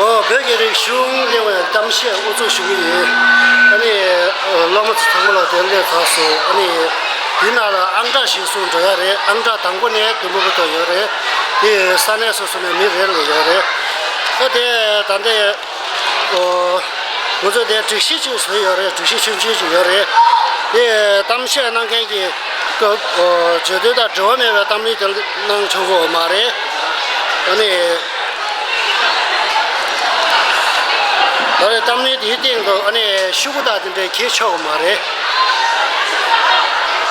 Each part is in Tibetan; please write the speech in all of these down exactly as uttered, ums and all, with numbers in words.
ཨོ། བོད་ཀྱི་རིག་གཞུང་གླེང་བའི་གཏམ་བཤད་དབུ་འཛུགས་ཞུ་གི་ཡོད། ཨ་ནི་སློབ་མ་ཚོ་ཚང་མ་ལ་བདེ་ལེགས་ཚང་སོང་། ཨ་ནི་འདི་ནང་ལ་ཨང་གྲངས་ཤིག་གསུངས་འགྲོ་ཡ་རེད། ཨང་གྲངས་དང་པོ་ནས་བདུན་པ་བར་དུ་ཡོད་རེད། དེ་ས་གནས་སོ་སོ་ནས་མི་རེ་ལ་ཡོད་རེད། ཨ་དེ་ད་ལྟའི་ཨོ། ང་ཚོ་དེ་སྒྲིག་གཞི་ཅིག་བཟོས་ཡོད་རེད། སྒྲིག་གཞི་ཆུང་ཆུང་ཅིག་ཡོད་རེད། དེ་གཏམ་བཤད་གནང་མཁན་གྱི་སྐབས་ཨོ་བརྗོད་དོན་དང་འབྲེལ་བ་མེད་པའི་གཏམ་གླེང་དེ་གནང་ཆོག་གི་མ་རེད། ཨ་ནི། ད་རེས་གཏམ་གླེང་དེའི་སྟེང་དུ་ཨ་ནི་ཤོག་གུ་དང་དེ་འདྲའི་འཁྱེར་ཆོག་གི་མ་རེད།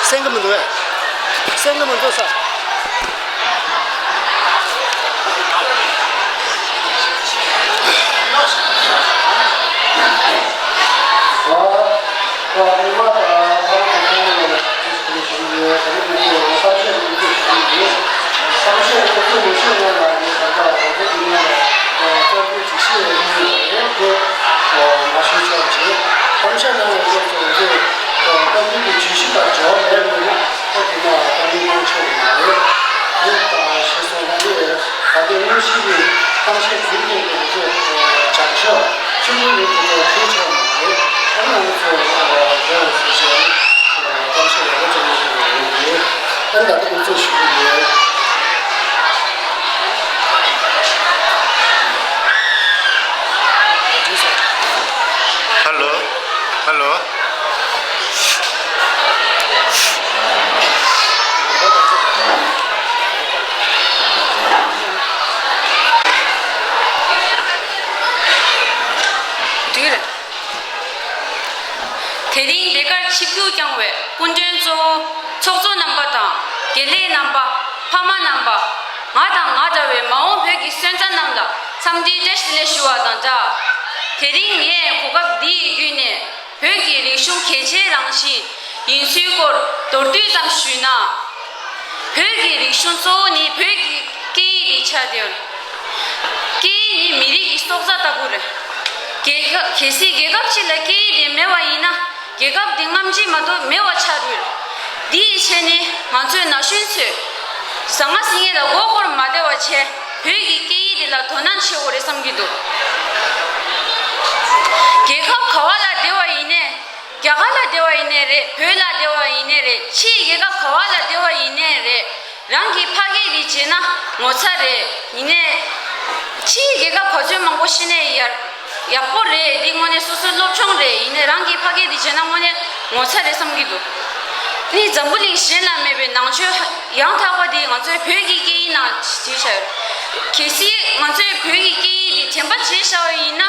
གསན་གྱི་མི་འདུག་གས། གསན་གྱི་མི་འདུག་ས། ད་ལྟའི་དངོས་གཞི་གི་གཏམ་བཤད་ཟིན་མཁན་གྱི་ཚོ་བྱང་ཤོག་ཆུ་བོའི་མི་ཚོ་ཐུགས་ཆགས་མ་རེད། ཨ་ནི་ང་ཚོ་རེ་བ་ཟེར་ཞིང་གཏམ་བཤད་ཡག་པོ་ཅན་ཞིག་ཡོང་གི་ཡོད། ཨ་ནི་ད་ལྟ་དབུ་འཛུགས་ཞུ་གི་ཡོད། ཧ་ལོ། ཧ་ལོ། དེ་རིང་འདི་གར་ཆིབས་བསྒྱུར་བསྐྱངས་པའི་སྐུ་མགྲོན་གཙོ་བོ་ཚོགས་གཙོ་རྣམ་པ་དང་དགེ་ལས་རྣམ་པ། ཕ་མ་རྣམ་པ། ང་དང་ང་འདྲ་བའི་མ་འོངས་བོད་ཀྱི་སོན་རྩ་རྣམས་ལ་འཚམས་འདྲིའི་བཀྲ་ཤིས་བདེ་ལེགས་ཞུ་བ་དང་སྦྲགས། དེ་རིང་ངས་གོ་སྐབས་འདི་ཡི་བརྒྱུད་ནས་བོད་ཀྱི་རིག་གཞུང་གལ་ཆེའི་རང་བཞིན་ཡིན་ཚུལ་སྐོར་མདོར་བསྡུས་ཙམ་ཞུས་ན། བོད་ཀྱི་རིག་གཞུང་གཙོ་བོ་ནི་བོད་ཀྱི་སྐད་ཡིག་དེ་ཆགས་ཡོད། སྐད་ཡིག་ནི་མི་རིགས་ཀྱི་སྲོག་རྩ་ལྟ་བུ་རེད། རྒྱལ་ཁབ་གལ་སྲིད་རྒྱལ་ཁབ་ཅིག་ལ་སྐད་ཡིག་དེ་མེད་པ་ཡིན་ན། རྒྱལ་ཁབ་འདི་རྔམ་བརྗིད་མ་གཏོགས་མེད་པ་ཆགས་ཡོད། འདི་ཡི་ཆེད་ནི་ང་ཚོའི་ན་གཞོན་ཚོས་ཟང་ངེ་ཟིང་ངེ་ལ་མགོ་སྐོར་མ་བདེ་བ་བྱས། བོད་ཀྱི་སྐད་ཡིག་འདི་ལ་དོ་སྣང་བྱེད་དགོས་རེད་བསམ་གྱི་འདུག་རྒྱལ་ཁབ་ག་བ་ལ་བསྡད་པ་ཡིན་ནའི། རྒྱ་གར་ལ་བསྡད་པ་ཡིན་ནའི་རེད། བོད་ལ་བསྡད་པ་ཡིན་ནའི་རེད། ཕྱིའི་རྒྱལ་ཁབ་ག་བ་ལ་བསྡད་པ་ཡིན་ནའི་རེད། རང་གི་ཕ་སྐད་དེ་བརྗེད་ན་ངོ་ཚ་རེད། ཡིན་ནའི་ཕྱིའི་རྒྱལ་ཁབ་ག་ཚོད་མང་པོ་ཕྱིན་ནའི་ཡག་ཡག་པོ་རེད། འདི་དངོས་གནས་སོ་སོའི་སློབ་སྦྱོང་རེད། ཡིན་ནའི་རང་གི་ཕ་སྐད་དེ་བརྗེད་ན་དངོས་གནས་ངོ་ཚ་རེད་བསམ་གྱི་འདུག་ནི་འཛམ་བུ་གླིང་གཞན་ལ་མེད་པའི་ནང་ཆོས་ཡང་དག་པ་དེ་ང་ཚོའི་བོད་ཀྱི་སྐད་ཡིག་ནང་བྲིས་བཞག་ཡོད། གལ་སྲིད་ང་ཚོའི་བོད་ཀྱི་སྐད་ཡིག་དེ་དྲན་པ་བརྗེད་བཞག་པ་ཡིན་ན།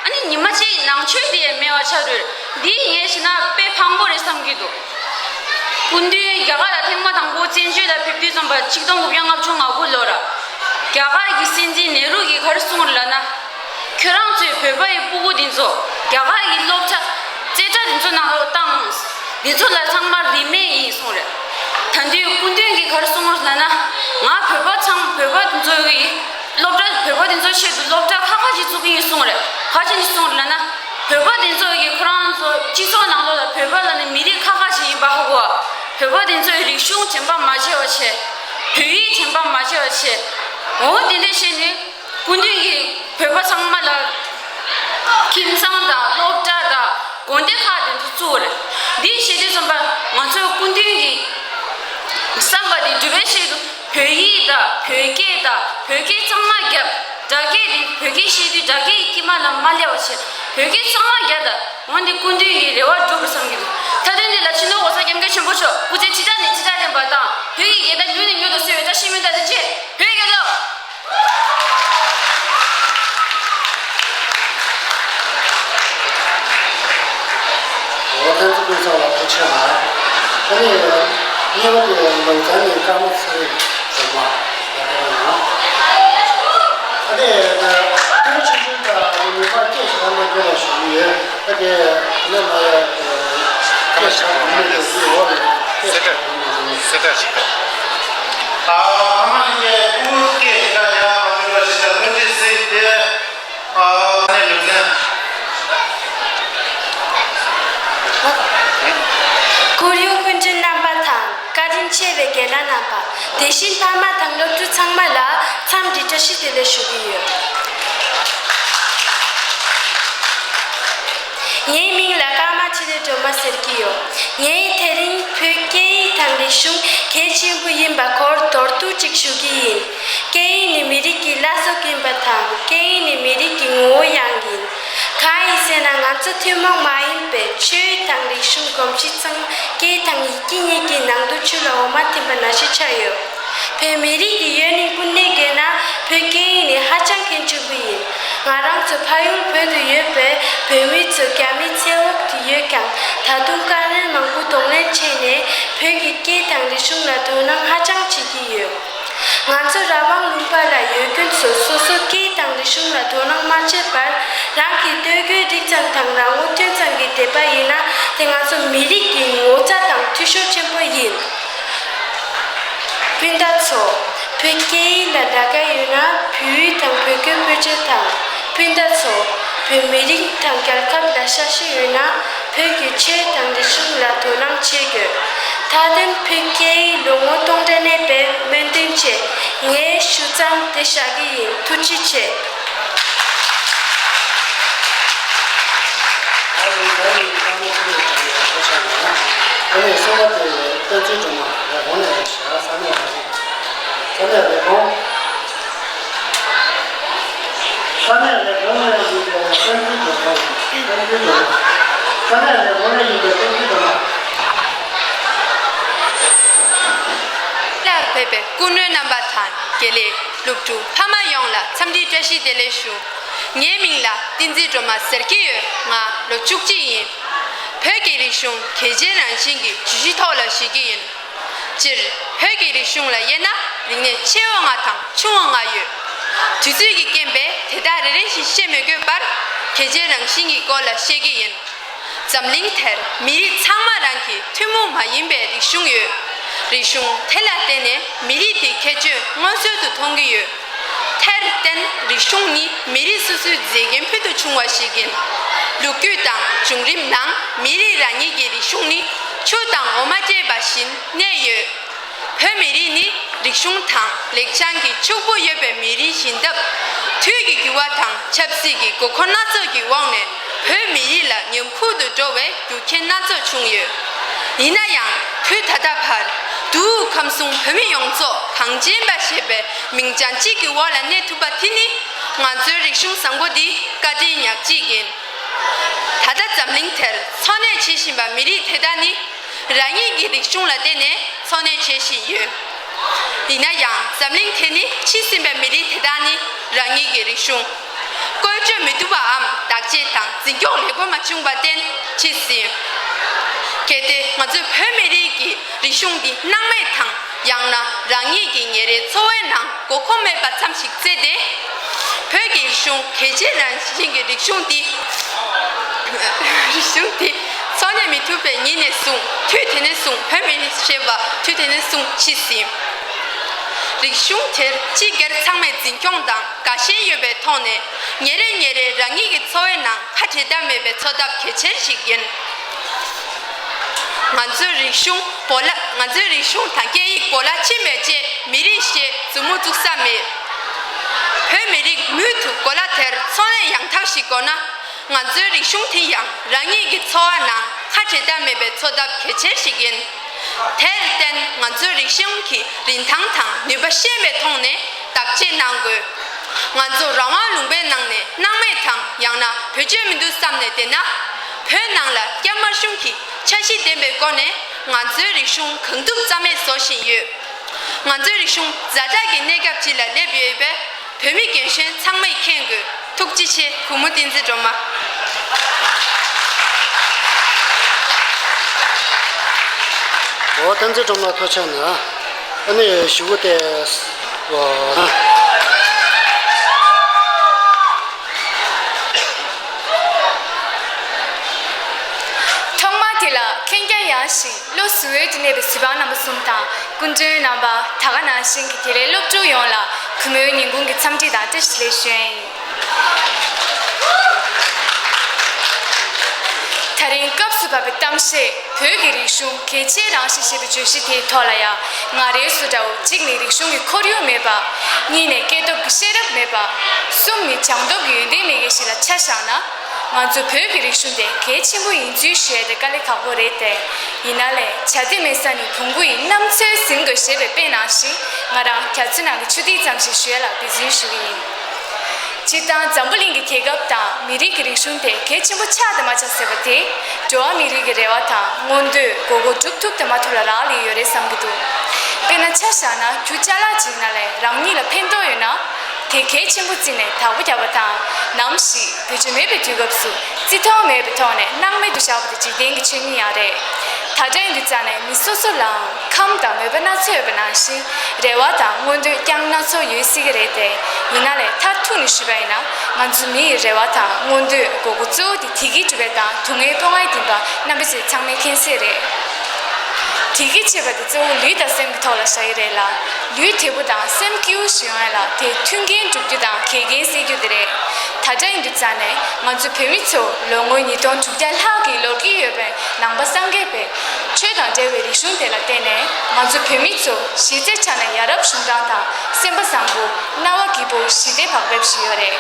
ཨ་ནི་ཉི་མ་གཅིག་ནང་ཆོས་དེ་ཡང་མེད་པ་ཆགས་རེད། འདི་ངས་བྱས་ན་དཔེ་ཕངས་པོ་རེད་བསམ་གྱི་འདུག་སྐུ་མདུན་རྒྱ་གར་ལ་ཐེངས་མ་དང་པོ་བཙན་བྱོལ་ལ་ཕེབས་དུས་ཙམ་པ་ཆིག་སྟོང་དགུ་བརྒྱ་ལྔ་བཅུ་ང་དགུ་ལོར་རྒྱ་གར་གྱི་སྲིད་འཛིན་ནེ་རུ་གིས་ག་རེ་གསུངས་རེད་ལབ་ན། ཁྱོད་རང་ཚོས་བོད་པ་ཡི་སྤུ་གུ་འདི་ཚོ་རྒྱ་གར་གྱི་སློབ་གྲྭ་རྩེ་གྲ་འདི་ཚོ་ནང་ལོག་བཏང་། འདི་ཚོ་ལ་ཚང་མ་རིན་མེད་ཡིན་གསུངས་རེད། ད་དུང་སྐུ་མདུན་གྱིས་ག་རེ་གསུངས་རེད་ལབ་ན། ང་བོད་པ་ཚང་བོད་པ་འདི་ཚོ་ཡི་སློབ་གྲྭ་བོད་པ་འདི་ཚོ་ཆེད་དུ་སློབ་གྲྭ་ཁག་ཁག་ཅིག་བཙུགས་ཀྱི་ཡིན་གསུངས་རེད། ག་ཅི་ནས་གསུངས་རེད་ལབ་ན། བོད་པ་འདི་ཚོ་ཡི་ཁོ་རང་ཚོ་སྤྱི་ཚོགས་ནང་ལོགས་ལ་བོད་པ་ལ་ནི་མི་རིགས་ཁག་ཁག་ཅིག་ཡིན་པ་ཧ་གོ་བ། བོད་པ་འདི་ཚོའི་རིག་གཞུང་དྲན་པ་མ་བརྗེད་པ་བྱས། བོད་ཡིག་དྲན་པ་མ་བརྗེད་པ་བྱས། འོ་དེ་འདྲ་བྱས་ནས། སྐུ་མདུན་གྱིས་བོད་པ་ཚང་མ་ལ་ཁྱིམ་ཚང་དང་སློབ་གྲྭ་དང་དགོན་སྡེ་ཁག་དེ་ཚོ་བཙུགས་རེད། འདི་བྱེད་དུས་ཙམ་པ་ང་ཚོའི་སྐུ་མདུན་གྱི་བསམ་པ་དེ་འགྲུབ་པའི་ཆེད་དུ་བོད་ཡིག་དང་བོད་སྐད་དང་བོད་སྐད་གཙང་མ་རྒྱབ། སྦྲག་སྐད་དེ་བོད་སྐད་བཤད་དུས་སྦྲག་སྐད་ཀྱི་དཀྱིལ་མ་ལ་མ་སླེབས་པ་བྱས། བོད་སྐད་གཙང་མ་རྒྱབ་དང་། འོན་ཏེ་སྐུ་མདུན་གྱི་རེ་བ་འགྲུབ་པར་བསམ་གྱི་འདུག་མཐའ་དོན་འདི་ལ་སྤྱི་ནོར་༸གོང་ས་༸སྐྱབས་མགོན་ཆེན་པོ་མཆོག་སྐུ་ཚེ་ཁྲི་ཕྲག་ནས་ཁྲི་ཕྲག་བརྟན་པ་དང་། བོད་ཀྱི་རྒྱལ་དར་མྱུར་ནས་མྱུར་དུ་གསོལ་བའི་བཀྲ་ཤིས་སྨོན་འདུན་དང་བཅས་བོད་རྒྱལ་ལོ། འོ། ལྷན་ཚོགས་ཀུན་བཟང་ལ་ཐུགས་རྗེ་ཆེ་ལ། ཨ་ནི་གཉིས་པ་དེ་ལུང་ཚན་ནས་ཀརྨ་ཚེ་རིང་ཟེར་བ་ཡར་ཕེབས་གནང་། ཨ་ནི་ཕུ་བོ་ཆུང་ཆུང་དང་ཉི་མ་སྐད་ཆ་ཁ་མ་སྐད་ལ་ཞུ་གི་ཡོད། ཨ་ནི་ནི་མ་ཡ་སྐད་ཆ་ཁ་མ་སྐད་ལ་ཞུ་གི་ཡོད། སྐད་ཆ་ཁ་མ་སྐད་ལ་ཞུ་གི་ཡོད། ཨ། ཨ་མ་ནི་ཀྱེ་ཕུ་བོ་སྐད་ཆ་ཁ་ཡ་མ་སྐད་ལ་ཞུ་གི་ཡོད། ཨ་ནི་ལུགས་ནས། ཁོར་ཡུག་ཀུན་མཁྱེན་རྣམ་པ་དང་བཀའ་དྲིན་ཆེ་བའི་རྒན་ལགས་རྣམ་པ། དེ་བཞིན་ཕ་མ་དང་སློབ་ཕྲུག་ཚང་མ་ལ་འཚམས་འདྲི་བཀྲ་ཤིས་བདེ་ལེགས་ཞུ་གི་ཡོད། ངའི་མིང་ལ་ཀརྨ་ཆོས་སྒྲོན་སྒྲོལ་མ་ཟེར་གྱི་ཡོད། ངས་དེ་རིང་བོད་སྐད་ཡིག་དང་རིག་གཞུང་གལ་ཆེན་པོ་ཡིན་པ་སྐོར་མདོར་བསྡུས་ཅིག་ཞུ་གི་ཡིན། སྐད་ཡིག་ནི་མི་རིགས་ཀྱི་བླ་སྲོག་ཡིན་པ་དང་། སྐད་ཡིག་ནི་མི་རིགས་ཀྱི་ངོ་བོ་ཡང་ཡིན། གང་ཡིན་ཟེར་ན། ང་ཚོ་ཐུན་མོང་མ་ཡིན་པའི་ཆོས་དང་རིག་གཞུང་གོམས་གཤིས་ཚང་མ་སྐད་དང་ཡི་གེ་གཉིས་ཀྱི་ནང་དུ་ཆུ་ལ་འོ་མ་ཐིམ་པ་ནང་བཞིན་ཆགས་ཡོད། བོད་མི་རིགས་ཀྱི་ཡུན་རིང་སྤུན་ཟླའི་སྒོ་ནས་བོད་སྐད་ཡིག་ནི་ཧ་ཅང་གལ་ཆེན་པོ་ཡིན། ང་རང་ཚོ་ཕ་ཡུལ་བོད་དུ་ཡོད་པའི་བོད་མི་ཚོ་རྒྱ་མིའི་བཙན་འོག་ཏུ་ཡོད་ཀྱང་། ད་དུང་དཀའ་ངལ་མང་པོ་གདོང་ལེན་བྱས་ནས་བོད་ཀྱི་སྐད་དང་རིག་གཞུང་ལ་དོ་སྣང་ཧ་ཅང་བྱེད་ཀྱི་ཡོད། ང་ཚོ་རང་དབང་ལུང་པ་ལ་ཡོད་མཁན་ཚོས་སོ་སོའི་སྐད་དང་རིག་གཞུང་ལ་དོ་སྣང་མ་བྱས་པར། རང་གི་སྟོད་གོས་རིགས་ཙམ་དང་རང་ངོ་སྟོན་ཙམ་གྱིས་བསྡད་པ་ཡིན་ན། དེ་ང་ཚོ་མི་རིགས་ཀྱི་ངོ་ཚ་དང་འཐུས་ཤོར་ཆེན་པོ་ཡིན། སྤུན་ཟླ་ཚོ། བོད་སྐད་ཡིག་ལ་དགའ་མཁན་ཡོད་ན་བོད་ཡིག་དང་བོད་སྐད་བེད་སྤྱོད་དང་། སྤུན་ཟླ་ཚོ། བོད་མི་རིགས་དང་རྒྱལ་ཁབ་ལ་ཤ་ཞེན་ཡོད་ན་བོད་ཀྱི་ཆོས་དང་རིག་གཞུང་ལ་དོ་སྣང་བྱེད་དགོས། མཐའ་དོན། བོད་སྐད་ཡིག་ལོ་ངོ་སྟོང་ཕྲག་གནས་པའི་སྨོན་འདུན་བཅས། ངས་ཞུ་མཚམས་འདི་བཞག་གི་ཡིན། ཐུགས་རྗེ་ཆེ། ཨ་ནི་གསུམ་པ་དེ་བསྟན་འཛིན་སྒྲོལ་མ་ལས་གོང་ནས་ཞལ་ས་གནས་ལས་ས་གནས་ལས་ཁུངས། ས་གནས་ལས་ཁུངས་ནས་ཡིན་པའི་བསྟན་འཛིན་སྒྲོལ་མ། བསྟན་འཛིན་སྒྲོལ་མ། ས་གནས་ལས་ཁུངས་ནས་ཡིན་པའི་བསྟན་འཛིན་སྒྲོལ་མ། ལ་ཕེབས་པའི་སྐུ་མགྲོན་རྣམ་པ་དང་། དགེ་ལས། སློབ་ཕྲུག་ཕ་མ་ཡོངས་ལ་འཚམས་འདྲིའི་བཀྲ་ཤིས་བདེ་ལེགས་ཞུ། ངའི་མིང་ལ་བསྟན་འཛིན་སྒྲོལ་མ་ཟེར་གྱི་ཡོད། ང་ལོ་བཅུ་གཅིག་ཡིན། བོད་ཀྱི་རིག་གཞུང་གལ་ཆེའི་རང་བཞིན་གྱི་བརྗོད་གཞི་ཐོག་ལ་བཤད་ཀྱི་ཡིན། སྤྱིར་བོད་ཀྱི་རིག་གཞུང་ལ་དབྱེ་ན་རིག་གནས་ཆེ་བ་ལྔ་དང་ཆུང་བ་ལྔ་ཡོད། དུས་ཚོད་ཀྱི་རྐྱེན་པས་དེ་དག་རེ་རེ་བཞིན་བཤད་མི་དགོས་པར། གལ་ཆེའི་རང་བཞིན་གྱི་སྐོར་ལ་བཤད་ཀྱི་ཡིན། འཛམ་གླིང་དེར་མི་རིགས་ཚང་མ་རང་གི་ཐུན་མོང་མ་ཡིན་པའི་རིག་གཞུང་ཡོད། རིག་གཞུང་དེ་ལ་བརྟེན་ནས་མི་རིགས་དེའི་ཁྱད་ཆོས་མངོན་གསལ་དུ་མཐོང་གི་ཡོད། དེར་བརྟེན་རིག་གཞུང་ནི་མི་རིགས་སོ་སོའི་མཛེས་རྒྱན་ཕུལ་དུ་བྱུང་བ་ཞིག་ཡིན། ལོ་རྒྱུས་དང་བྱུང་རིམ་ནང་མི་རིགས་རང་ཉིད་ཀྱི་རིག་གཞུང་ནི་ཆུ་དང་འོ་མ་བཅས་པ་བཞིན་གནས་ཡོད། བོད་མི་རིགས་ནི་རིག་གཞུང་དང་ལེགས་བྱང་གི་ཕྱུག་པོ་ཡོད་པའི་མི་རིགས་ཡིན་སྟབས། དུས་ཀྱི་འགྱུར་བ་དང་ཆབ་སྲིད་ཀྱི་དགོས་མཁོ་སྣ་ཚོགས་ཀྱི་འོག་ནས་བོད་མི་རིགས་ལ་ཉམས་རྒུད་དུ་འགྲོ་བའི་རྒྱུ་རྐྱེན་སྣ་ཚོགས་བྱུང་ཡོད། ཡིན་ན་ཡང་དུས་ད་ལྟ་བར་དུ་ཁམས་གསུམ་བོད་མི་ཡོངས་རྫོགས་གངས་ཅན་པ་ཞེས་པའི་མིང་བྱང་གཅིག་གི་འོག་ལ་གནས་ཐུབ་པ་དེ་ནི་ང་ཚོའི་རིག་གཞུང་བཟང་པོ་འདི་བཀའ་དྲིན་ཉག་གཅིག་ཡིན། ད་ལྟ་འཛམ་གླིང་དེར་འཚོ་གནས་བྱེད་བཞིན་པ་མི་རིགས་དེ་དག་ནི། རང་ཉིད་ཀྱི་རིག་གཞུང་ལ་བརྟེན་ནས་འཚོ་གནས་བྱེད་བཞིན་ཡོད། ཡིན་ན་ཡང་འཛམ་གླིང་དེ་ནི་ཕྱིས་ཟིན་པའི་མི་རིགས་དེ་དག་ནི་རང་ཉིད་ཀྱི་རིག་གཞུང་བཀོལ་སྤྱོད་མི་ཐུབ་པའམ་བདག་གཅེས་དང་འཛིན་སྐྱོང་ལེགས་པོ་མ་བྱུང་བར་བརྟེན་ཕྱིས་ཟིན། གལ་ཏེ་ང་ཚོས་བོད་མི་རིགས་ཀྱི་རིག་གཞུང་འདི་སྣང་མེད་དང་ཡང་ན་རང་ཉིད་ཀྱི་ཉིན་རེའི་འཚོ་བའི་ནང་དགོས་མཁོ་མེད་པ་ཙམ་ཞིག་བརྩིས་ཏེ། བོད་ཀྱི་རིག་གཞུང་གལ་ཆེའི་རང་བཞིན་གྱི་རིག་གཞུང་འདི། རིག་གཞུང་འདི་འཚོ་གནས་མི་ཐུབ་པའི་ཉིན་ནས་བཟུང་དུས་དེ་ནས་བཟུང་བོད་མི་རིགས་ཞེས་པ་དུས་དེ་ནས་བཟུང་ཕྱིས་ཟིན། རིག་གཞུང་དེར་སྤྱི་སྒེར་ཚང་མས་འཛིན་སྐྱོང་དང་དགའ་ཞེན་ཡོད་པའི་ཐོག་ནས་ཉིན་རེ་ཉིན་རེ་རང་ཉིད་ཀྱི་འཚོ་བའི་ནང་ཁ་བྲལ་ཐབས་མེད་པའི་འཚོ་ཐབས་གལ་ཆེན་ཞིག་ཡིན། ང་ཚོའི་རིག་གཞུང་གོ་ལ། ང་ཚོའི་རིག་གཞུང་དང་སྐད་ཡིག་གོ་ལ་ཕྱིན་པའི་རྗེས་མི་རིགས་ཞེས་མཛུབ་མོ་བཙུགས་ས་མེད། བོད་མི་རིགས་མུ་མཐུད་གོ་ལ་དེར་འཚོ་གནས་ཡང་དག་ཞིག་དགོས་ན། ང་ཚོའི་རིག་གཞུང་དེ་ཡང་རང་ཉིད་ཀྱི་འཚོ་བ་ནང་ཁ་བྲལ་ཐབས་མེད་པའི་འཚོ་ཐབས་གལ་ཆེན་ཞིག་ཡིན། དེར་བརྟེན་ང་ཚོའི་རིག་གཞུང་གི་རིན་ཐང་དང་ནུས་པ་ཤེས་པའི་ཐོག་ནས་བདག་གཅེས་གནང་དགོས། ང་ཚོ་རང་དབང་ལུང་པའི་ནང་ནས་སྣང་མེད་དང་ཡང་ན་བེད་སྤྱོད་མི་འདུག་བསམ་ནས་བསྡད་ན། བོད་ནང་ལ་སྐྱབས་མ་གཞུང་གིས་འཆར་གཞི་ལྡན་པའི་སྒོ་ནས་ང་ཚོའི་རིག་གཞུང་གང་ཐུབ་ཙམ་མེད་བཟོ་བཞིན་ཡོད། ང་ཚོའི་རིག་གཞུང་ཛ་དྲག་གི་གནས་སྐབས་ཅིག་ལ་སླེབས་ཡོད་པས། བོད་མི་རྒན་གཞོན་ཚང་མས་མཁྱེན་དགོས། ཐུགས་རྗེ་ཆེ། གུས་མོ་བསྟན་འཛིན་སྒྲོལ་མ། འོ། བསྟན་འཛིན་སྒྲོལ་མ་ཐུགས་རྗེ་གནང་། ཨ་ནི་གཞུག་གུ་དེ། འོ། ཐོག་མ་དེ་ལ་མཁྱེན་རྒྱ་ཡངས་ཤིང་བློ་གཟུ་བོ་དང་གནས་པའི་གཟིགས་པ་རྣམ་པ་གསུམ་དང་། སྐུ་མགྲོན་རྣམ་པ། ད་ག་ནང་བཞིན་གྱི་དགེ་ལས་སློབ་ཕྲུག་ཡོངས་ལ་གུས་མོའི་ཉིན་གུང་གི་འཚམས་འདྲི་དང་བཀྲ་ཤིས་བདེ་ལེགས་ཞུ་ཡ་ཡིན། དེ་རིང་སྐབས་སུ་བབས་པའི་གཏམ་བཤད། བོད་ཀྱི་རིག་གཞུང་གལ་ཆེའི་རང་བཞིན་ཞེས་པའི་བརྗོད་གཞི་དེའི་ཐོག་ལ་ཡང་། ང་རའི་བཟོ་འདྲ་བོ་གཅིག་ནི་རིག་གཞུང་གི་ཁོར་ཡུག་མེད་པ། གཉིས་ནི་སྐྱེས་སྟོབས་ཀྱི་ཤེས་རབ་མེད་པ། གསུམ་ནི་སྦྱངས་སྟོབས་ཀྱི་ཡོན་ཏན་མེད་མཁན་ཞིག་ལ་ཆ་བཞག་ན། ང་ཚོ་བོད་ཀྱི་རིག་གཞུང་དེ་གལ་ཆེན་པོ་ཡིན་ཚུལ་ཞུ་ཡ་དེ་དཀའ་ལས་ཁག་པོ་རེད་དེ། ཡིན་ན་ལས་བྱ་དེ་མེད་ས་ནས་བོང་བུ་ཡི་རྣམ་ཚོས་ཟིན་དགོས་ཞེས་པའི་དཔེ་ནང་བཞིན། ང་རང་རྒྱ་མཚོ་ནང་གི་ཆུ་ཐིགས་ཙམ་ཞིག་ཞུ་ཡ་ལ་འབད་བརྩོན་ཞུ་གི་ཡིན། སྤྱིར་བཏང་འཛམ་བུ་གླིང་གི་རྒྱལ་ཁབ་དང་མི་རིགས་ཀྱི་རིག་གཞུང་དེ་གལ་ཆེན་པོ་ཆགས་དང་མ་ཆགས་ཟེར་བ་དེ། འགྲོ་བ་མི་རིགས་ཀྱི་རེ་བ་དང་མངོན་འདོད་དགོས་མཁོ་སྒྲུབ་ཐུབ་དང་མ་ཐུབ་ལ་རག་ལས་ཡོད་རེད་བསམ་གྱི་འདུག་དཔེར་ན་ཆ་བཞག་ན་ཁྱུ་ཅ་ལག་ཅིག་ནང་ལས་རང་ཉིད་ལ་ཕན་ཐོགས་ཡོད་ན། དེ་གལ་ཆེན་པོ་བརྩིས་ནས་བདག་པོ་རྒྱག་པ་དང་། ནམ་ཞིག་བེད་སྤྱོད་མེད་པའི་དུས་སྐབས་སུ་བརྩི་མཐོང་མེད་པའི་ཐོག་ནས་སྣང་མེད་དུ་བཞག་པ་དེ་འཇིག་རྟེན་གྱི་ཆོས་ཉིད་ཡང་རེད། ད་ལྟ་ཡིན་དུས་ཙང་ནས་མི་སོ་སོ་ལའང་ཁམས་དང་མོས་པ་སྣ་ཚོགས་ཡོད་པ་ནང་བཞིན། རེ་བ་དང་མངོན་འདོད་ཀྱང་སྣ་ཚོགས་ཡོད་སྲིད་ཀྱི་རེད་དེ། ཡིན་ན་ལས་མཐར་ཐུག་ནས་ཞུས་པ་ཡིན་ན། ང་ཚོ་མི་ཡི་རེ་བ་དང་མངོན་འདོད་དགོས་མཁོ་གཙོ་བོ་དེ་བདེ་སྐྱིད་སྒྲུབ་པ་དང་སྡུག་བསྔལ་སྤོང་བ་ཡིན་པ་རྣམ་པ་ཚོས་ཚང་མས་མཁྱེན་གསལ་རེད། བདེ་སྐྱིད་ཅེས་པ་དེ་གཙོ་བོ་ལུས་དང་སེམས་ཀྱི་ཐོག་ལ་བཞག་གི་རེད་ལ། ལུས་བདེ་པོ་དང་སེམས་སྐྱིད་པོ་ཞིག་ཡོང་ཡ་ལ་དེ་མཐུན་རྐྱེན་སྒྲུབ་རྒྱུ་དང་འགལ་རྐྱེན་སེལ་རྒྱུ་དེ་རེད། ད་ལྟ་ཡིན་དུས་ཙང་ནས་ང་ཚོ་བོད་མི་ཚོ་ལོ་ངོ་ཉིས་སྟོང་དྲུག་བརྒྱ་ལྷག་གི་ལོ་རྒྱུས་ཡོད་པའི་ནང་པ་སངས་རྒྱས་པའི་ཆོས་དང་འབྲེལ་བའི་རིག་གཞུང་དེ་ལ་བརྟེན་ནས། ང་ཚོ་བོད་མི་ཚོ་གཞི་རྩའི་ཆ་ནས་ཡ་རབས་གཞུང་དྲང་དང་སེམས་པ་བཟང་པོ། རྣ་བ་སྐྱིད་པོ། ཞི་བདེ་བག་ཕེབས་ཤིག་ཡོད་རེད།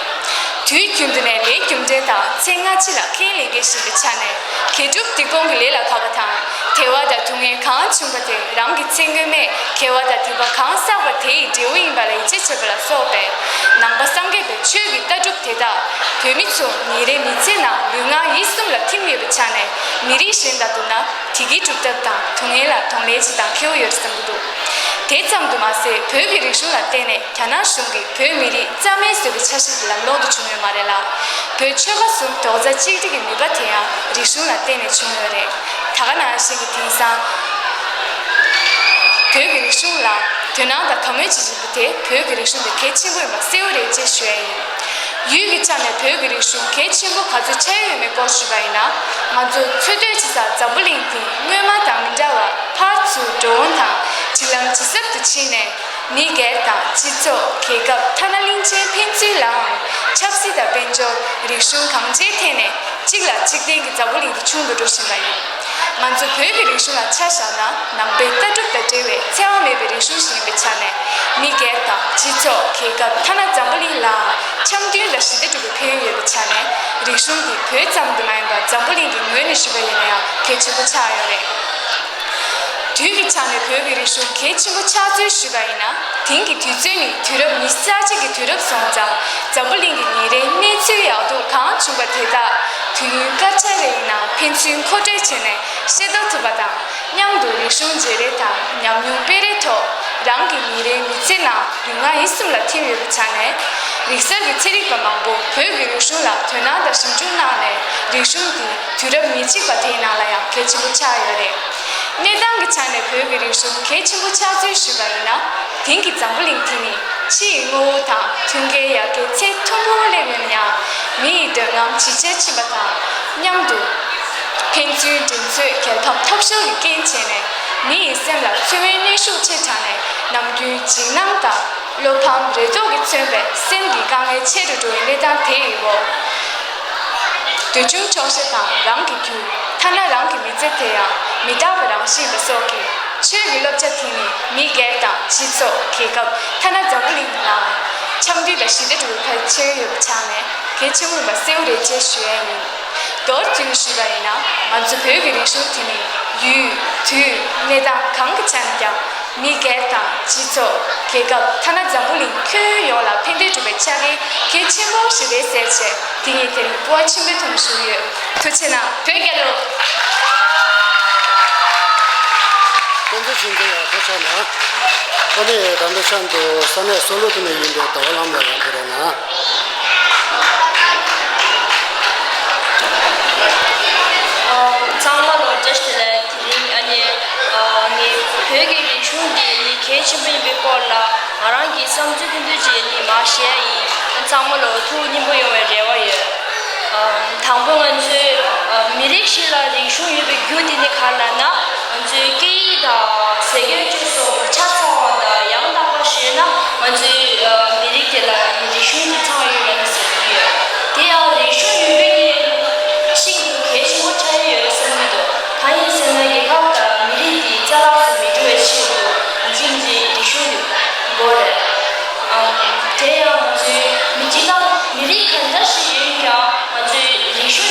དུས་རྒྱུན་དུ་ནས་ལས་རྒྱུ་འབྲས་དང་ཚེ་སྔ་ཕྱི་ལ་ཁས་ལེན་མཁན་ཞིག་ཡིན་པའི་ཆ་ནས། དགེ་སྒྲུབ་སྡིག་སྤོང་གི་ལས་ལ་དགའ་བ་དང་། བདེ་བ་དང་སྡུག་བསྔལ་གང་བྱུང་བ་དེ་རང་གི་ཚེ་སྔོན་མས་དགེ་བ་དང་སྡིག་པ་གང་བསགས་པ་དེ་ཡི་འབྲས་བུ་ཡིན་པ་ལ་ཡིད་ཆེས་བྱེད་པ་ལ་སོགས་པའི་ནང་པ་སངས་རྒྱས་པའི་ཆོས་ཀྱི་ལྟ་གྲུབ་དེ་དག་བོད་མི་ཚོ་ཉིན་རེའི་མི་ཚེ་ནང་ལུས་ངག་ཡིད་གསུམ་ལ་ཐིམ་ཡོད་པའི་ཆ་ནས། མི་རིགས་གཞན་དང་བསྡུར་ན་བདེ་སྐྱིད་སྒྲུབ་ཐབས་དང་སྡུག་བསྔལ་ལ་གདོང་ལེན་བྱེད་སྟངས་ཁེ་པོ་ཡོད་རེད་བསམ་གྱི་འདུག་དེ་ཙམ་དུ་མ་ཟད། བོད་ཀྱི་རིག་གཞུང་ལ་བརྟེན་ནས་རྒྱ་ནག་གཞུང་གིས་བོད་མི་རིགས་རྩ་མེད་བཟོས་པའི་འཆར་གཞི་དེ་ལམ་ལྷོང་དུ་བྱུང་ཡོད་མ་རེད་ལ། བོད་ཆོལ་ཁ་གསུམ་རྡོག་རྩ་གཅིག་སྒྲིལ་གྱི་ནུས་པ་དེ་ཡང་རིག་གཞུང་ལ་བརྟེན་ནས་བྱུང་ཡོད་རེད། ད་ག་ནང་བཞིན་གྱི་དེང་སང་། བོད་ཀྱི་རིག་གཞུང་ལ་དོ་སྣང་དང་དགའ་མོས་བྱེད་བཞིན་པ་དེ་བོད་ཀྱི་རིག་གཞུང་དེ་གལ་ཆེན་པོ་ཡིན་པ་གསལ་པོ་རེད་ཅེས་ཞུ་ཡ་ཡིན། ཡུལ་གྱི་ཆ་ནས་བོད་ཀྱི་རིག་གཞུང་གལ་ཆེན་པོ་ག་ཚོད་ཆགས་ཡོད་མེད་སྐོར་ཞུས་པ་ཡིན་ན། ང་ཚོ་འཚོ་སྡོད་བྱེད་ས་འཛམ་བུ་གླིང་འདི་སྔོན་མ་དང་མི་འདྲ་བར་ཕར་ཚུར་འགྲོ་འོང་དང་འབྲེལ་ལམ་ཇེ་ཟབ་ཏུ་ཕྱིན་ནས། མི་སྒེར་དང་སྤྱི་ཚོགས། རྒྱལ་ཁབ། ཐ་ན་གླིང་ཆེན་ཕན་ཚུན་ལའང་ཆབ་སྲིད་དང་དཔལ་འབྱོར། རིག་གཞུང་གང་ཅིའི་ཐད་ནས་གཅིག་ལ་གཅིག་བརྟེན་གྱི་འཛམ་བུ་གླིང་འདི་ཆུང་དུ་འགྲོ་བཞིན་པ་ཡིན། ང་ཚོ་བོད་ཀྱི་རིག་གཞུང་ལ་ཆ་བཞག་ན། ནང་པའི་ལྟ་གྲུབ་དང་འབྲེལ་བའི་འཚེ་བ་མེད་པའི་རིག་གཞུང་ཞིག་ཡིན་པའི་ཆ་ནས། མི་སྒེར་དང་སྤྱི་ཚོགས། རྒྱལ་ཁབ། ཐ་ན་འཛམ་བུ་གླིང་ལའང་འཆམ་མཐུན་དང་ཞི་བདེ་སྒྲུབ་པའི་ཕན་ཡོན་ཡོད་པའི་ཆ་ནས། རིག་གཞུང་འདི་བོད་ཙམ་དུ་མ་ཡིན་པར་འཛམ་བུ་གླིང་གི་ངོས་ནས་ཞུས་པ་ཡིན་ན་ཡང་གལ་ཆེན་པོ་ཆགས་ཡོད་རེད། དུས་ཀྱི་ཆ་ནས་བོད་ཀྱི་རིག་གཞུང་གལ་ཆེན་པོ་ཆགས་ཚུལ་ཞུས་པ་ཡིན་ན། དེང་གི་དུས་ཚོད་ནི་དུས་རབས་ཉི་ཤུ་རྩ་གཅིག་གི་དུས་རབས་སོང་ཙང་། འཛམ་བུ་གླིང་གི་ཉིན་རེའི་གནས་ཚུལ་ཡག་སྡུག་གང་བྱུང་བ་དེ་དག་དུས་ཡུན་སྐར་ཆ་རེ་ཡིན་ནའང་ཕན་ཚུན་མཁོ་སྤྲོད་བྱས་ནས་ཤེས་རྟོགས་ཐུབ་པ་དང་། མཉམ་དུ་རིག་གཞུང་བརྗེ་རེས་དང་ཉམས་མྱོང་སྤེལ་རེས་ཐོག་རང་གི་ཉིན་རེའི་མི་ཚེ་ནང་ལུས་ངག་ཡིད་གསུམ་ལ་ཐིམ་ཡོད་པའི་ཆ་ནས། རིག་གསར་གྱི་ཚན་རིག་པ་མང་པོ་བོད་ཀྱི་རིག་གཞུང་ལ་དོ་སྣང་དང་ཞིབ་འཇུག་གནང་ནས། རིག་གཞུང་འདི་དུས་རབས་ཉེར་གཅིག་པ་དེའི་ནང་ལ་ཡང་གལ་ཆེན་པོ་ཆགས་ཡོད་རེད། གནས་སྟངས་ཀྱི་ཆ་ནས་བོད་ཀྱི་རིག་གཞུང་གལ་ཆེན་པོ་ཆགས་ཚུལ་ཞུས་པ་ཡིན་ན། དེང་གི་འཛམ་བུ་གླིང་དེ་ནི་ཕྱི་ཡི་དངོས་པོ་དང་མཐུན་རྐྱེན་ཡར་རྒྱས་ཚད་མཐོན་པོར་སླེབས་ཡོད་ན་ཡང་། མི་ཡི་འདོད་རྔམ་ཇེ་ཆེར་ཕྱིན་པ་དང་མཉམ་དུ། ཕན་ཚུན་འགྲན་རྩོད་རྒྱལ་ཕམ་འཐབ་ཤོར་གྱི་རྐྱེན་བྱས་ནས། མི་ཡི་སེམས་ལ་འཚེ་བའི་གནོན་ཤུགས་ཆེ་དྲགས་ནས། ནམ་རྒྱུན་འཇིགས་སྣང་དང་བློ་ཕམ་རེ་དོགས་ཀྱིས་མཚོན་པའི་སེམས་ཀྱི་དཀའ་ངལ་ཆེ་རུ་འགྲོ་བའི་གནས་སྟངས་དེ་ཡི་འོག་འདོད་ཆུང་ཆོག་ཤེས་དང་རང་གི་རྒྱུ། ཐ་ན་རང་གི་མི་ཚེ་དེ་ཡང་མི་རྟག་པ་རང་བཞིན་པ་སོགས་ཀྱི་ཆོས་ཀྱི་བསླབ་བྱ་དེ་ནི་མི་སྒེར་དང་སྤྱི་ཚོགས། རྒྱལ་ཁབ། ཐ་ན་འཛམ་བུ་གླིང་ལའང་འཆམ་མཐུན་དང་ཞི་བདེ་སྒྲུབ་པའི་ཕན་ཆེ་ཡོད་པ་ཆགས་ནས་གལ་ཆེན་པོ་ཡིན་པ་གསལ་པོ་རེད་ཅེས་ཞུ་ཡས་ཡིན། མདོར་བསྡུས་ནས་ཞུས་པ་ཡིན་ན། ང་ཚོ་བོད་ཀྱི་རིག་གཞུང་དེ་ནི་ཡུལ། དུས། གནས་སྟངས་གང་གི་ཆ་ནས་ཀྱང་། མི་སྒེར་དང་སྤྱི་ཚོགས། རྒྱལ་ཁབ། ཐ་ན་འཛམ་བུ་གླིང་ཁྱོན་ཡོངས་ལ་ཕན་བདེ་སྒྲུབ་པའི་ཆ་རྐྱེན་གལ་ཆེན་པོ་ཞིག་རེད་ཟེར་བྱས། དེ་ངས་དེ་རིང་སྤོབས་པ་ཆེན་པོའི་ཐོག་ནས་ཞུ་གི་ཡོད། ཐུགས་རྗེ་གནང་། བོད་རྒྱལ་ལོ། བསྟན་འཛིན་ཆོས་འཛིན་ཡག་པོ་ཆགས་ན། ཨ་ནི་ད་ལྟ་ཤར་དུ་ས་གནས་སོ་ལོ་དུ་ནས་ཡིན་པའི་ཟླ་བ་ལྷ་མོ་ལགས་ཡང་ཕེབས་རོགས་གནང་། ཚང་མ་ལ་བཀྲ་ཤིས་བདེ་ལེགས། དེ་རིང་ཨ་ནི་ངས་བོད་ཀྱི་རིག་གཞུང་འདི་ནི་གལ་ཆེན་པོ་ཡིན་པའི་སྐོར་ལ་ང་རང་གི་བསམ་ཚུལ་ཐུང་ཐུང་ཅིག་ནི་མར་བཤད་ཡིན། ཚང་མ་ལ་ཐུགས་མཉེས་པོ་ཡོང་བའི་རེ་བ་ཡོད། དང་པོ་ང་ཚོའི་མི་རིགས་ཤིག་ལ་རིག་གཞུང་ཡོད་པའི་རྒྱུ་དེ་ནི་ག་རེ་ལབ་ན། ང་ཚོའི་སྐད་ཡིག་དང་ཟས་གོས་སྤྱོད་གསུམ་ཆ་ཚང་བ་དང་། ཡང་དག་པ་ཞུས་ན་ང་ཚོའི་མི་རིགས་དེ་ལ་རིག་གཞུང་དེ་ཚང་ཡོད་ལབ་ནས་ཟེར་གྱི་ཡོད། དེ་ཡང་རིག་གཞུང་ཡོད་པའི་ནི་ཤིན་ཏུ་གལ་ཆེན་པོ་ཆགས་ཡོད་བསམ་གྱི་འདུག་གང་ཡིན་ཟེར་ན་རྒྱལ་ཁབ་དང་མི་རིགས་དེའི་རྩ་བརླག་ཏུ་མི་འགྲོ་བའི་ཆེད་དུ་ང་ཚོའི་རིག་གཞུང་དེ་དགོས་རེད། དེ་ཡང་ང་ཚོའི་མི་སྤྱི་དང་མི་རིགས་གང་འདྲ་ཞིག་ཡིན་ཀྱང་ང་ཚོའི་རིག་གཞུང་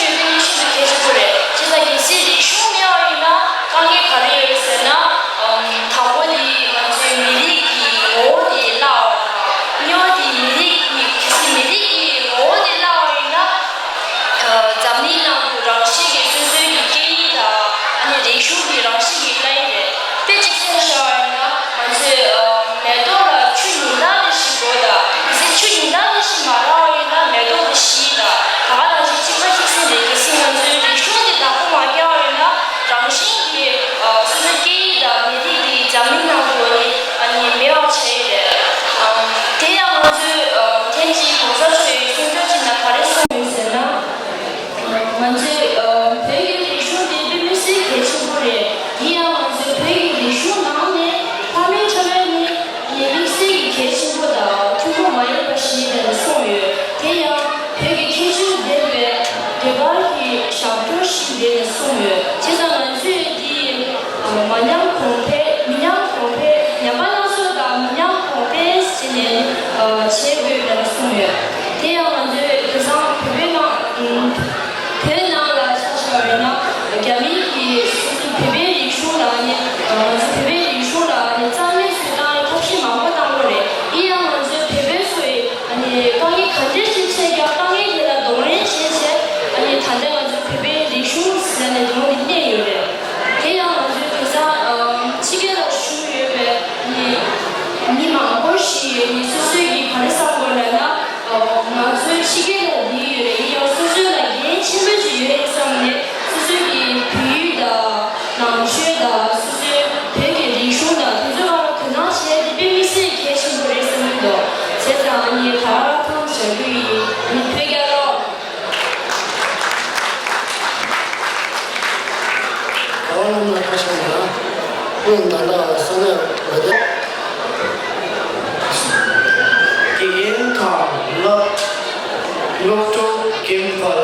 སློབ་གྲོགས་རྒན་པ་ལ་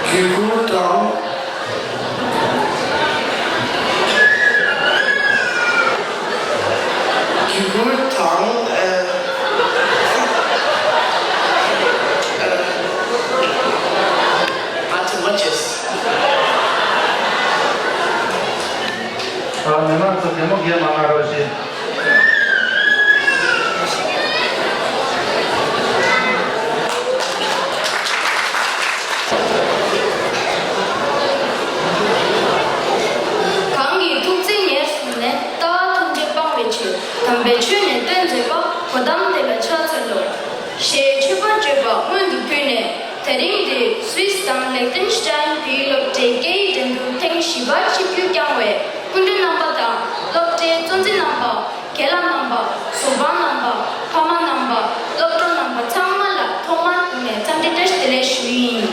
གུས་བཀུར་དང་། གུས་བཀུར་དང་། ཨ། ཨ། ཨ་ཙི་མ་བྱེད། ཨ། མི་མང་ཚོ་གད་མོ་བགད་མ་གནང་རོགས་ཞེས། གང་གི་ཐུགས་བརྩེ་ཉེར་བཟུང་ནས། ལྟ་བ་ཐམས་ཅད་སྤང་བའི་ཕྱིར། དམ་པའི་ཆོས་ནི་སྟོན་མཛད་པ། གོ་ཏམ་དེ་ལ་ཕྱག་འཚལ་ལོ། ཞེས་མཆོད་པར་བརྗོད་པ་སྔོན་དུ་ཕུལ་ནས། དེ་རིང་འདིར་སུད་སི་དང་ལེག་ཏེན་ཤི་ཏན་བོད་ཡིག་སློབ་གྲྭའི་སྐད་ཡིག་འགྲན་བསྡུར་ཐེངས་བཞི་པ་ཆིབས་བསྒྱུར་བསྐྱངས་པའི་སྐུ་མགྲོན་རྣམ་པ་དང་། སློབ་གྲྭའི་གཙོ་འཛིན་རྣམ་པ། རྒན་ལགས་རྣམ་པ། གཟུ་དཔང་རྣམ་པ། ཕ་མ་རྣམ་པ། སློབ་གྲོགས་རྣམ་པ་ཚང་མ་ལ་ཐོག་མར་ངས་འཚམས་འདྲི་བཀྲ་ཤིས་བདེ་ལེགས་ཞུ་ཡི་ཡིན།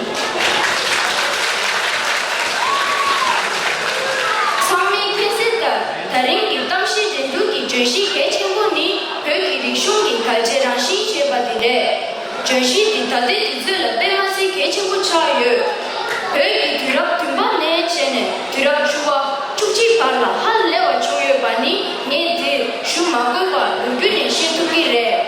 ཚང་མས་མཁྱེན་གསལ་ལྟར། ད་རིང་གི་གཏམ་བཤད་འགྲན་བསྡུར་གྱི་བརྗོད་གཞི་གལ་ཆེན་པོ་ནི། བོད་ཀྱི་རིག་གཞུང་གི་གལ་ཆེ་རང་བཞིན་ཞེས་པ་དེ་རེད། བརྗོད་གཞི་འདི་ད་ལྟའི་དུས་ཚོད་ལ་དཔེ་མ་སྲིད་གལ་ཆེན་པོ་ཆགས་ཡོད། བོད་ཀྱི་དུས་རབས་བདུན་པ་ནས་བྱས་ནས་དུས་རབས་བཅུ་པ། བཅུ་གཅིག་བར་ལ་ཧ་ལས་པ་བྱུང་ཡོད་པ་ནི་ངས་འདིར་ཞུ་མ་དགོས་པར་ལོ་རྒྱུས་ནས་ཤེས་ཐུབ་ཀྱི་རེད།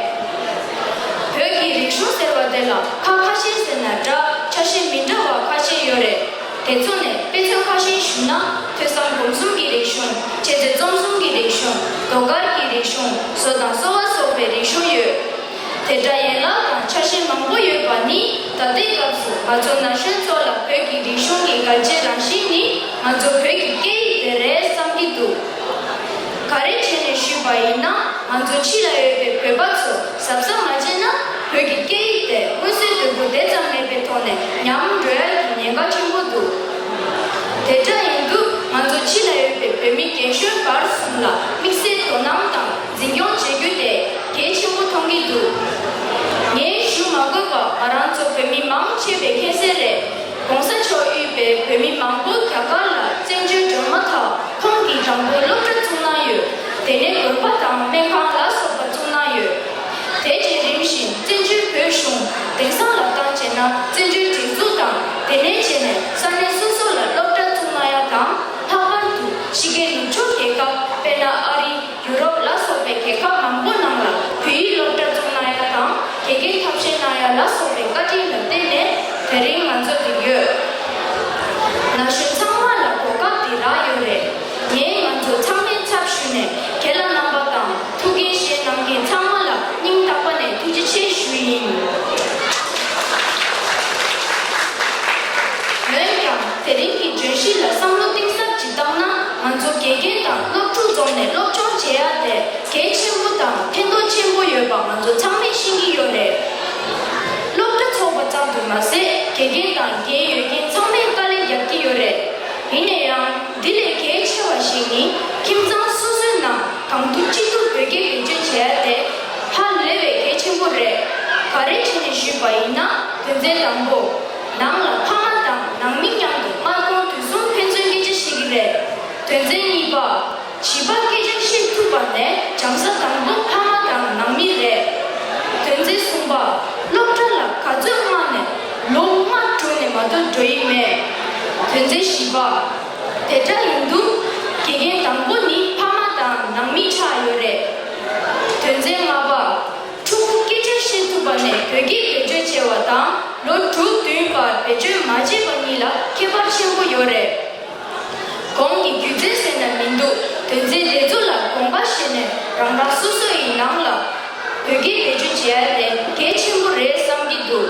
བོད་ཀྱི་རིག་གཞུང་ཟེར་བ་དེ་ལ་ཁ་ཁ་ཤས་ཟེར་ན་འདྲ། ཆ་ཤས་མི་འདྲ་བ་ཁ་ཤས་ཡོད་རེད། དེ་ཚོ་ནས་དཔེ་མཚོན་ཁ་ཤས་ཞུ་ན། ཐོས་བསམ་སྒོམ་གསུམ་གྱི་རིག་གཞུང་། འཆད་རྩོད་རྩོམ་གསུམ་གྱི་རིག་གཞུང་། ཟློས་གར་གྱི་རིག་གཞུང་། བཟོ་དང་གསོ་བ་སོགས་པའི་རིག་གཞུང་ཡོད། དེ་འདྲ་ཡན་ལག་དང་ཆ་ཤས་མང་པོ་ཡོད་པ་ནི། ད་ལྟའི་སྐབས་སུ་ང་ཚོ་ན་གཞོན་ཚོ་ལ་བོད་ཀྱི་རིག་གཞུང་གི་གལ་ཆེ་རང་བཞིན་ནི་ང་ཚོ་བོད་ཀྱི་སྐད་ཡིག་དེ་རེད་བསམ་གྱི་འདུག་ག་རེ་བྱས་ནས་ཞུས་པ་ཡིན་ན། ང་ཚོ་ཕྱི་ལ་ཡོད་པའི་བོད་པ་ཚོ་གཟབ་གཟབ་མ་བྱས་ན། བོད་ཀྱི་སྐད་ཡིག་དེ་མངོན་གསལ་དོད་པོ་དེ་ཙམ་མེད་པའི་ཐོག་ནས་ཉམས་འགྲོ་ཡ་གི་ཉེན་ཁ་ཆེན་པོ་འདུག་དེ་འདྲ་ཡིན་དུས། ང་ཚོ་ཕྱི་ལ་ཡོད་པའི་བོད་མི་རྒན་གཞོན་བར་གསུམ་ལ་དམིགས་བསལ་དོ་སྣང་དང་འཛིན་སྐྱོང་བྱེད་རྒྱུ་དེ་གལ་ཆེན་པོ་མཐོང་གི་འདུག་ངས་ཞུ་མ་དགོས་པ། ང་རང་ཚོ་བོད་མི་མང་ཆེ་བས་མཁྱེན་གསལ་རེད། ༸གོང་ས་མཆོག་དབུས་པའི་བོད་མི་མང་པོ་རྒྱ་གར་ལ་བཙན་བྱོལ་འབྱོར་མ་ཐག་ཁོང་གིས་དང་པོ་སློབ་གྲྭ་བཙུགས་གནང་ཡོད། དེ་ནས་དགོན་པ་དང་སྨན་ཁང་ལ་སོགས་པ་བཙུགས་གནང་ཡོད། དེ་རྗེས་རིམ་བཞིན་བཙན་བྱོལ་བོད་གཞུང་དེང་སང་ལ་བཏང་བྱས་ན་བཙན་བྱོལ་སྒྲིག་འཛུགས་དང་། དེ་ནས་བྱས་ནས་ས་གནས་སོ་སོ་ལ་སློབ་གྲྭ་བཙུགས་གནང་ཡ་དང་། ལྷག་པར་དུ་ཕྱི་རྒྱལ་ནུབ་ཕྱོགས་རྒྱལ་ཁབ། དཔེར་ན་ཨ་རི། ཡུ་རོབ་ལ་སོགས་པའི་རྒྱལ་ཁབ་མང་པོ་ནང་ལ་བོད་ཡིག་སློབ་གྲྭ་བཙུགས་གནང་ཡ་དང་། དགེ་རྒན་ཐབས་ཤེས་གནང་ཡ་ལ་སོགས་པའི་བཀའ་དྲིན་ལ་བརྟེན་ནས་དེ་རིང་ང་ཚོ་འདིར་ཡོད། ན་གཞོན་ཚང་མ་ལ་གོ་སྐབས་འདི་རག་ཡོད་རེད། ངས་ང་ཚོ་ཚང་མའི་ཚབ་ཞུས་ནས་རྒན་ལགས་རྣམ་པ་དང་ཐུགས་འགན་བཞེས་གནང་མཁན་ཚང་མ་ལ་སྙིང་ཐག་པ་ནས་ཐུགས་རྗེ་ཆེ་ཞུ་ཡི་ཡིན། འོན་ཀྱང་། དེ་རིང་གི་བརྗོད་གཞི་ལ་བསམ་བློ་གཏིང་ཟབ་ཅིག་བཏང་ན། ང་ཚོ་དགེ་རྒན་དང་སློབ་ཕྲུག་འཛོམས་ནས་སློབ་སྦྱོང་བྱེད་ཡ་དེ་གལ་ཆེན་པོ་དང་ཕན་ཐོགས་ཆེན་པོ་ཡོད་པ་ང་ཚོ་ཚང་མས་ཤེས་ཀྱི་ཡོད་རེད། སློབ་གྲྭ་ཚོགས་པ་ཙམ་དུ་མ་ཟད། དགེ་རྒན་དང་འགན་ཡོད་མཁན་ཚང་མས་དཀའ་ལས་རྒྱག་གི་ཡོད་རེད། ཡིན་ན་ཡང་། འདི་ལས་གལ་ཆེ་བ་ཞིག་ནི། ཁྱིམ་ཚང་སོ་སོའི་ནང་གང་ཐུབ་ཅི་ཐུབ་བོད་སྐད་བེད་སྤྱོད་བྱེད་ཡ་དེ་ཧ་ལས་པའི་གལ་ཆེན་པོ་རེད། ག་རེ་བྱས་ནས་ཞུས་པ་ཡིན་ན། དོན་ཚན་དང་པོ། ནང་ལ་ཕ་མ་དང་ནང་མི་མཉམ་དུ་སྔ་དགོང་དུས་གསུམ་ཕན་ཚུན་སྐད་ཆ་བཤད་ཀྱི་རེད། དོན་ཚན་གཉིས་པ། བྱིས་པ་སྐད་ཆ་བཤད་ཐུབ་པ་ནས་སྦྱང་ས་དང་པོ་ཕ་མ་དང་ནང་མི་རེད། དོན་ཚན་གསུམ་པ། སློབ་གྲྭ་ལ་ག་ཚོད་སྔ་ནས་ལོ་ལྔ་གྲོལ་ནས་མ་གཏོགས་འགྲོ་ཡི་མེད། དོན་ཚན་བཞི་པ། དེ་འདྲ་ཡིན་དུས། དགེ་རྒན་དང་པོ་ནི་ཕ་མ་དང་ནང་མི་ཆགས་ཡོད་རེད། དོན་ཚན་ལྔ་པ། ཕྲུ་གུ་སྐད་ཆ་བཤད་ཐུབ་པ་ནས་བོད་སྐད་བེད་སྤྱོད་བྱས་པ་དང་། ལོ་དྲུག་བདུན་བར་བེད་སྤྱོད་མ་བྱས་པ་གཉིས་ལ་ཁྱད་པར་ཆེན་པོ་ཡོད་རེད། གོང་གི་རྒྱུ་མཚན་ཟེར་ན་མི་འདུག་དོན་ཚན་དེ་ཚོ་ལ་དགོངས་པ་བཞེས་ནས་རང་རང་སོ་སོ་ཡི་ནང་ལ་བོད་སྐད་བེད་སྤྱོད་བྱེད་ཡ་དེ་གལ་ཆེན་པོ་རེད་བསམ་གྱི་འདུག་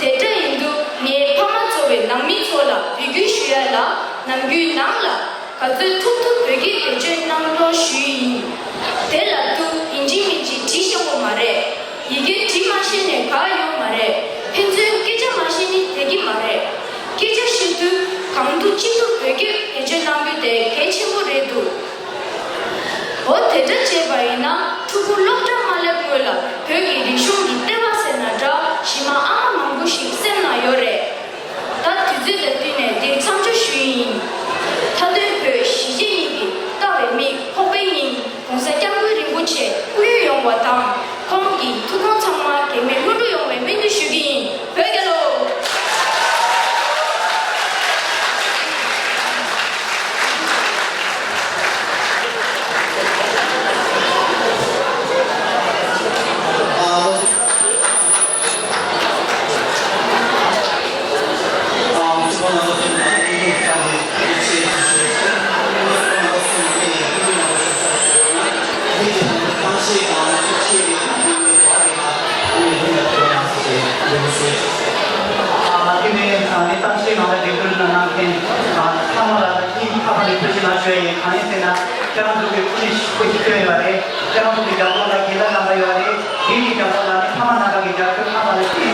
དེ་འདྲ་ཡིན་དུས། ངས་ཕ་མ་གཙོ་བའི་ནང་མི་ཚོ་ལ་འབོད་སྐུལ་ཞུ་ཡ་ལ། ནམ་རྒྱུན་ནང་ལ་ག་ཚོད་ཐུབ་ཐུབ་བོད་སྐད་བེད་སྤྱོད་གནང་རོགས་ཞུ་ཡི་ཡིན། དེ་ལ་དུ་ཡིན་གཅིག་མིན་གཅིག་བྲིས་ཤེས་དགོས་མ་རེད། ཡི་གེ་འབྲི་མ་ཤེས་ནས་ག་ཡོང་མ་རེད། ཕན་ཚུན་སྐད་ཆ་མ་བཤད་ནི་བསྡད་ཀྱི་མ་རེད། སྐད་ཆ་བཤད་དུས་གང་ཐུབ་ཅི་ཐུབ་བོད་སྐད་བེད་སྤྱོད་གནང་རྒྱུ་དེ་གལ་ཆེན་པོ་རེད་འདུག་འོ་དེ་འདྲ་བྱས་པ་ཡིན་ན། ཕྲུ་གུ་སློབ་གྲྭ་མ་སླེབས་སྔོན་ལ་བོད་ཀྱི་རིག་གཞུང་གི་ལྟེ་བ་ཟེར་ན་འདྲ། གཞི་མ་ཨ་མ་མང་པོ་ཞིག་སེམས་ནང་ཡོད་རེད། ད་དུས་ཚོད་དང་བསྟུན་ནས་འདིར་མཚམས་འཇོག་ཞུ་ཡི་ཡིན། མཐའ་དོན་བོད་གཞིས་བྱེས་གཉིས་ཀྱི་ལྟ་བའི་མིག་ཕོག་པའི་སྙིང་། ༸གོང་ས་༸སྐྱབས་མགོན་རིན་པོ་ཆེ་སྐུ་ཡོན་ཡོང་བ་དང་། ཁོང་གི་ཐུགས་དགོངས་ཚང་མ་གེགས་མེད་ལྷུན་གྲུབ་ཡོང་བའི་སྨོན་འདུན་ཞུ་གི་ཡིན། ཚང་མ་ལ་སྙིང་ཐག་པ་ནས་ཐུགས་རྗེ་གནང་ཞུ་ཡ་ཡིན། གང་ཡིན་ཟེར་ན་ཁྱེད་རང་ཚོ་གི་སྐུ་ལས་སྐུ་ཞིག་བསྐྱོན་ཡོད་རེད། ཁྱེད་རང་ཚོ་གི་རྒྱབ་སྐྱོར་ལ་དགེ་ལེགས་གནང་གི་ཡོད་རེད། དེ་གི་རྒྱབ་སྐྱོར་ལ་ནི་ཕ་མ་རྣམ་པ་གི་རྒྱབ་སྐྱོར་ཚང་མ་ལ་ཐུགས་